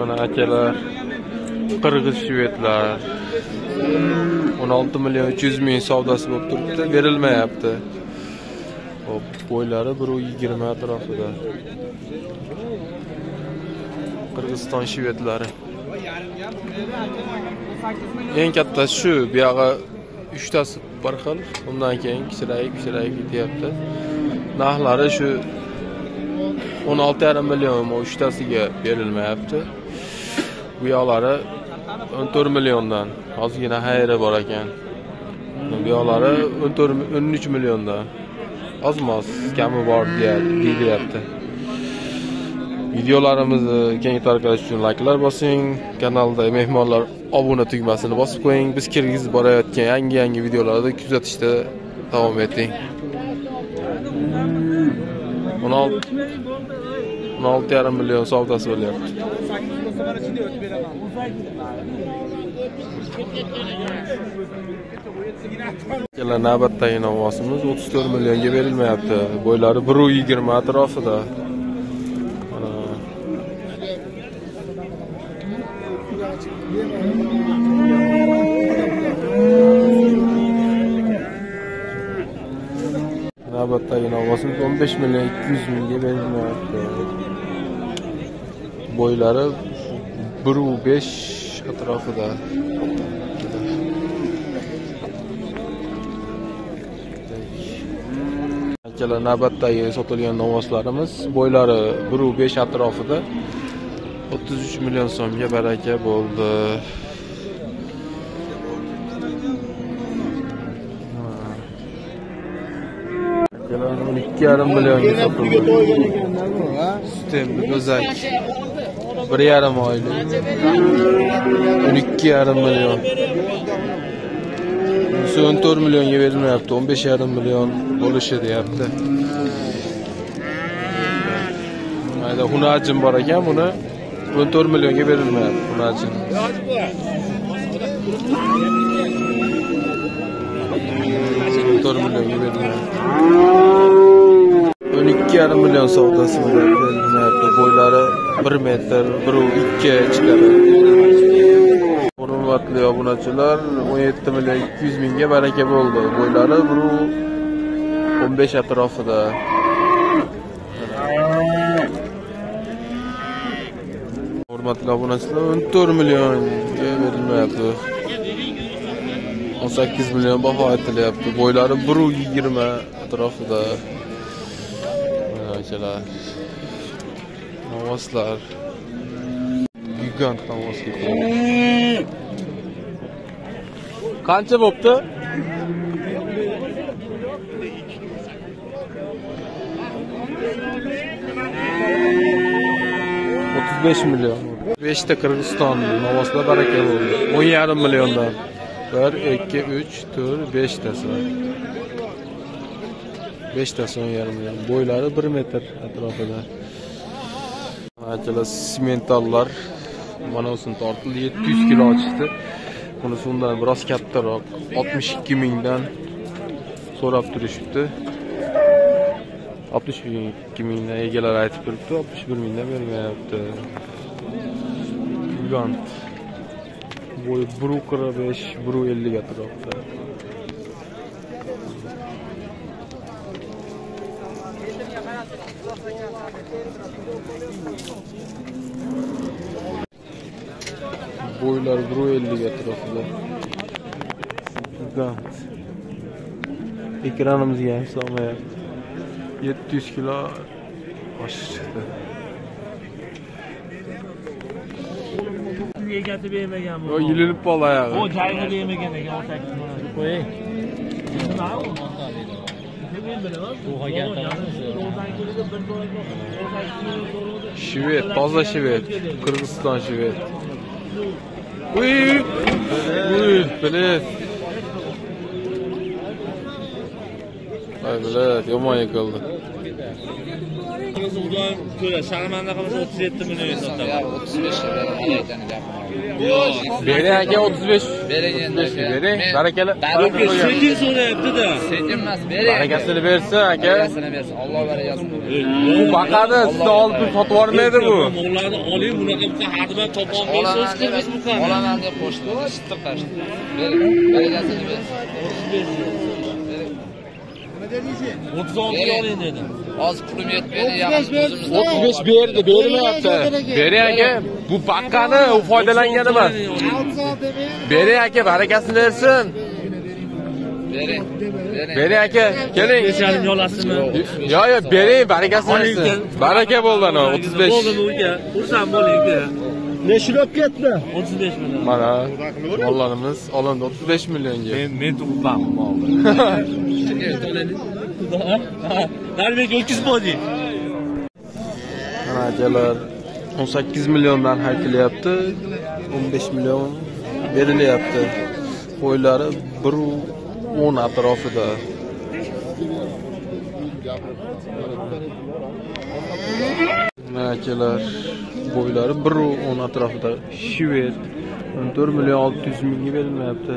Mana akalar, qirg'iz shvedlar 16 million 300 ming savdosi bo'lib turibdi, berilmayapti. Hop, bo'ylari 1.20 atrofida. Qirg'iziston shvedlari. Eng kattasi shu, bu yog'i uchtasi bir xil, undan keyin kichrayib ketyapti. Narxlari shu 16,5 million uchtasiga berilmayapti. Bu yoqlari 14 milliondan, ozgina xayri bor ekan. Bu yoqlari 14-13 milliondan. Ozmoz kami bor deyilyapti. Videolarimizni keng tarqatish uchun likelar bosing, kanalda mehmonlar obuna tugmasini bosib qo'ying. Biz kirgizib borayotgan yangi videolarni kuzatishda davom eting. 16,5 million savdosi bo'lyapti. Kelar navbatdagi novvosimiz 34 millionga berilmayapti. Bo'ylari 1.20 atrofida. Mana navbatdagi novvosimiz 15 million 200 mingga berilmayapti. Bo'ylari 1.5 atrofida. Akalar, navbatdagi sotilgan novvoslarimiz bo'ylari 1.5 atrofida 33 million so'mga baraka bo'ldi. Akalar, 12,5 millionga sotildi. Sutemli go'zak 1,5 oylik 12,5 million. Bunisi 14 millionga berilmayapti, 15,5 million bo'lishi deyapti. Mayda hunajin bor ekan, buni 14 millionga berilmayapti hunajin. 14 millionga berilmayapti. 12,5 million savdosi berilmayapti. Bo'ylari 1 metr, 1.2 chiqadi. Hurmatli obunachilar, 17 million 200 mingga baraka bo'ldi. Bo'ylari 1.15 atrofida. Hurmatli obunachilar, 14 millionga berilmayapti. 18 million baho aytilyapti. Bo'ylari 1.20 atrofida. Mana akalar, novvoslar, gigant novvos ketyapti. Qancha bo'pti? 35 million. 5 ta Qirg'iziston novvoslar baraka bo'ldi. 10,5 milliondan. 1 2 3 4 5 tasi. 5 tasi 10,5 million. Bo'ylari 1 metr atrofida. Akalar, simentallar mana usini tortildi, 700 kilo chiqdi. Bunisi undan biroz kattaroq, 62 mingdan so'rab turishibdi. 62 mingdan egalari aytib turibdi, 61 mingdan bermayapti. Gigant. Bo'yi 1.45, 1.50 atrofida. Bo'ylar 1.50 atrofida. Gigant. Ekranimizga ham sig'mayapti. 700 kilo oshib chiqdi. Egasi bermagan bu. Yo, yilinib qoldi oyog'i. O joyini bermagan ekan, 18 million. Qo'ying. Shved, toza shved, Qirg'iziston shved. Uy, uy, bilet. Ay, bilet, yomon yiqildi. qilsa Xudoyim ko'ra, sharmanda qilsa 37 millionga sotaman. 35 ga beraman, gapim. Bering aka 35. Bering endi. Bering. Barakalla. Sekin so'rayapti-da. Sekin emas, bering. Barakasini bersin aka. Barakasini bersin. Alloh barakasini bersin. Bu baqadi, sizni olib turib sotib yubormaydi bu. Mollarni oling, bunaqa buqa hadman topa olmaysiz, qirg'iz buqani. Olaman deb qo'shdi, shittiq tashdi. Bering, barakasini bersin. 35. 36 ga oling dedim. Hozir pulim yetmaydi, yaqin o'zimizda. 35 berdi, bermayapti. Bering aka, bu baqqani u foydalangan emas. Bering aka, barakasini bersin. Bering. Bering aka, keling. 5,5 olasizmi? Yo'q, yo'q, bering, barakasini bersin. Baraka bo'ldi ana 35. Bo'ldimi uka? Xursand bo'ling uka. Nechilab ketdi? 35 million. Mana mollarimiz olindi 35 millionga. Men tug'ibman molni. Narbek o'tkazib qo'yding. Mana akalar 18 milliondan haytilyapti, 15 million berilyapti. Qo'ylari 1.10 atrofida. Mana akalar bo'ylari 1.10 atrofida. Shved 14 million 600 mingga berilmayapti.